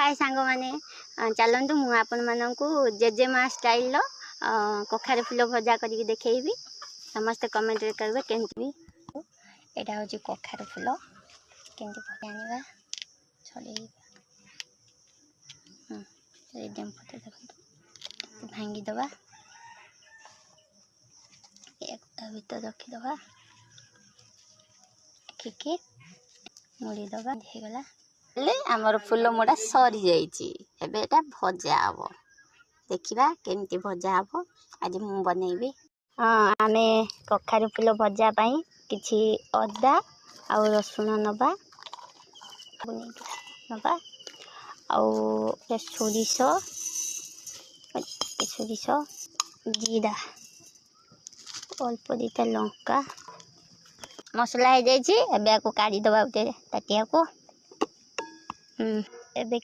ହାଏ ସାଙ୍ଗମାନେ, ଚାଲନ୍ତୁ, ମୁଁ ଆପଣମାନଙ୍କୁ ଜେଜେମା ଷ୍ଟାଇଲର କଖାରୁ ଫୁଲ ଭଜା କରିକି ଦେଖେଇବି। ସମସ୍ତେ କମେଣ୍ଟରେ କହିବେ କେମିତି ବି। ଏଇଟା ହେଉଛି କଖାରୁ ଫୁଲ। କେମିତି ଭଜା ଆଣିବା, ଛଡ଼େଇବା। ଡେମ୍ଫ ଦେଖନ୍ତୁ, ଭାଙ୍ଗିଦେବା। ଏହାକୁ ତା ଭିତରେ ରଖିଦେବା, ରଖିକି ମୁଡ଼ିଦେବା। ହେଇଗଲା। ହେଲେ ଆମର ଫୁଲ ମୋଡ଼ା ସରିଯାଇଛି। ଏବେ ଏଇଟା ଭଜା ହେବ। ଦେଖିବା କେମିତି ଭଜା ହେବ। ଆଜି ମୁଁ ବନେଇବି। ହଁ, ଆମେ କଖାରୁ ଫୁଲ ଭଜା ପାଇଁ କିଛି ଅଦା ଆଉ ରସୁଣ ନେବା, ନେବା ଆଉ ସୋରିଷ, ସୋରିଷ, ଜିରା, ଅଳ୍ପ ଦୁଇଟା ଲଙ୍କା। ମସଲା ହେଇଯାଇଛି। ଏବେ ଆକୁ କାଢ଼ିଦେବା ଗୋଟେ ତାଟିଆକୁ। ଏବେ